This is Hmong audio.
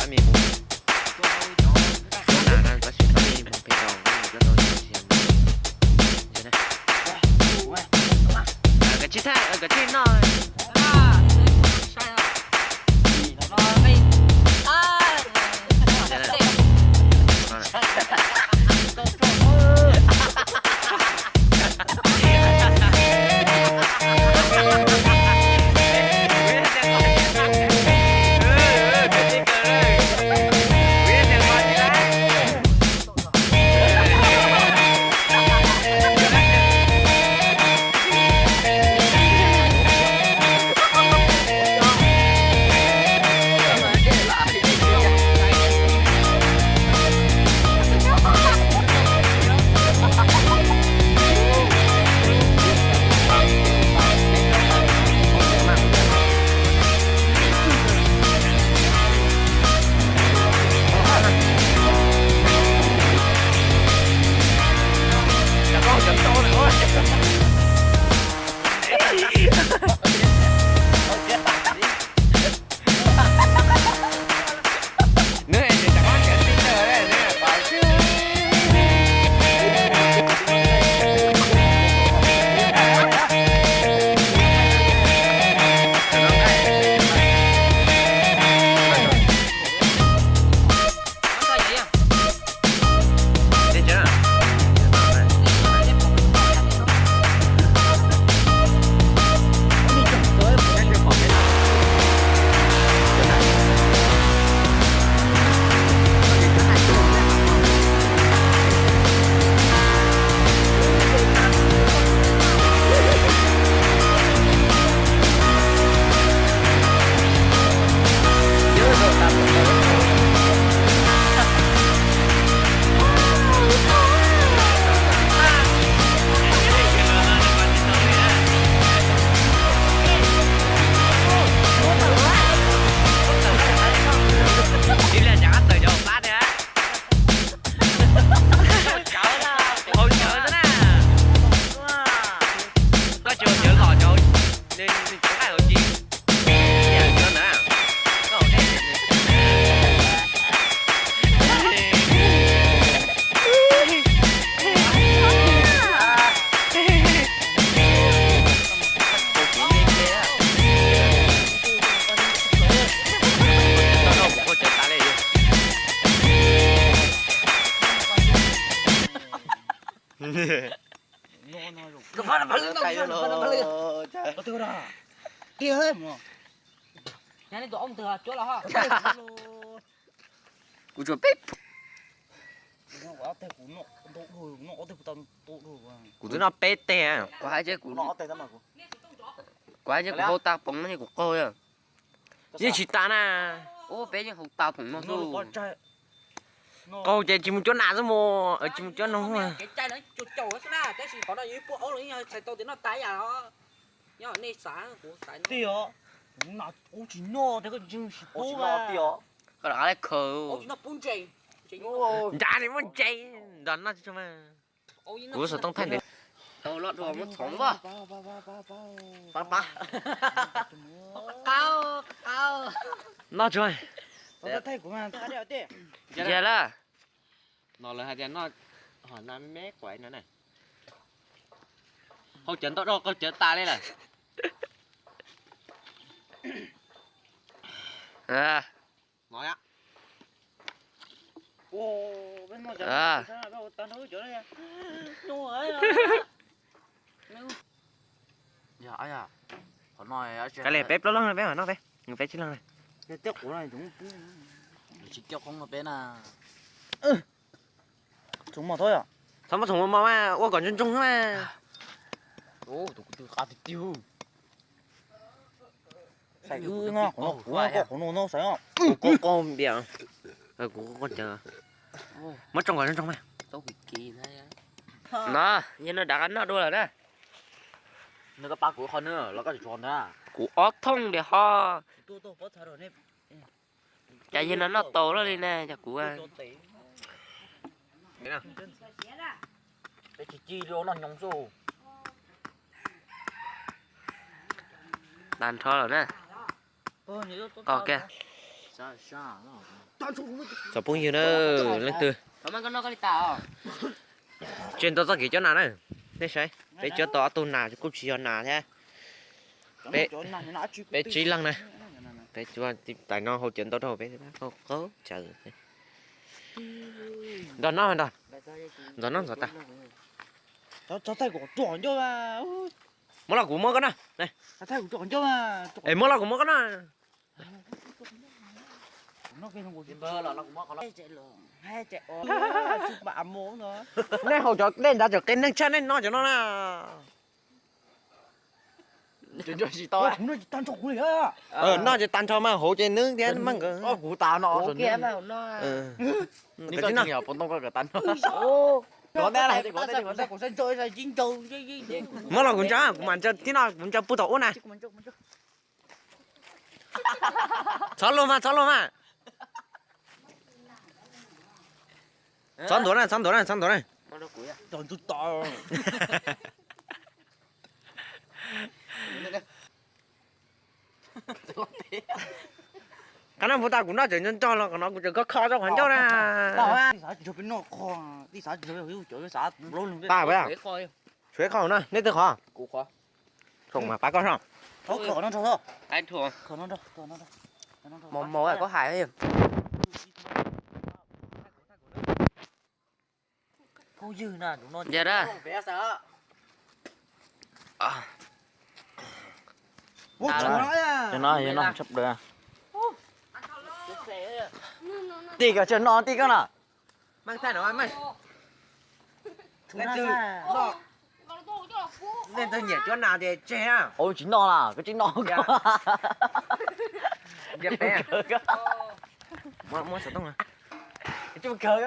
Pab me mus, tab sis pab me mus pem rau, pab me coj tau, koj tsis noj. Koj tsis hauv cawv los cov, nws cov nqaij hauv tsis. Kuv tsuas peb, kuv twb noj peb teg, kuv hais tias kuv hau tau poom no ces kuv qaug. Yeej tsis tas na. Ub, peb yeej hau tau poom no xwb. Qaug ces tsis mus cuab nas xwb mus, tsis mus cuab noog. Kev cai no tsuas caum xwb na, tab sis qhov no yog ib puag aub los yeej txhais tau tias noj tas ib yam os. Nyob nej xav, kuv xav. Tiag, kuv nas ub tsis noj tiag, koj tsis ntseeg tsis pub tiag. Koj rov qab lawv khaws. Nrad li muaj ntses, nrad noj tsis tshua mas. Kuv xov tooj thaij ntawd. Tau loj dua muab txhoov npaj. Pab pab. Noj tsuag. Yog lawm. No lawv hais tias noj hom na me kuav no na. Hau cawv ntau dog qaug cawv tas li lawm. No. Kav liam peb plaub leeg no peb mam noj peb, peb tsib leeg na. Tsis coj qoob no peb na. Txhoov mos, txhoov mos mos mas ua kom ntsoog ntsoog xwb mas. Wb no qhov no kuv, koj qhov no no xaiv os. Kuv qaug npias, kuv qaug cawv. Muab tsoo kom ntsoog ntsoog mas. No, yog no rov qab noj dua lawm na. Nws koj pab kuv qhov no los koj tsis tso ntag. Kuv ob thooj npias ho. Cas yog no noj tau loj li na, cas kuv tsis ci li noj nyoos xwb. Tag nrho lawm na. Qos kiag. Tsoom phooj ywg na, leej twg tsis ntaus txoj kev cuab nas na, nej saib, peb cuab tau ob tug nas kuj tsis yog nas thiab. Peb tsib leeg na, peb cuab tais no hau cawv ntau rau peb qaug cawv. Nrog no, ntxov no ntxov tas. Muab los kuv muab koj noj. Es muab los kuv muab koj noj. Nej haus cov dej ntawd tseem qias neeg tshaj, nej noj cov no na. Noj ces tag nrho mas hauv ces nws thiab meej nkawd. Muab los kuv ntsaws, kuv mam ntsaws tib no, kuv ntsaws puag tom ub na. Txhob luag mas, txhob luag mas. Txhob ntuav na, txhob ntuav na, txhob ntuav na. Qhov no puas tas, kuv noj tseem nrog nrog los, qhov no kuv tseem kho kho rau qhov ncauj na. Pab, tshuav ib qho na, nej twg qhov? Kuv qhov. Mas pab koj so. Mos mos koj hais. Cov no yog no sab plaws. Tij koj tsis no tij koj no. Leej twg nyiam cuab nas ces tseg na. Ua tsis no las, koj tsis no. Muab xov tooj, tsis kawg.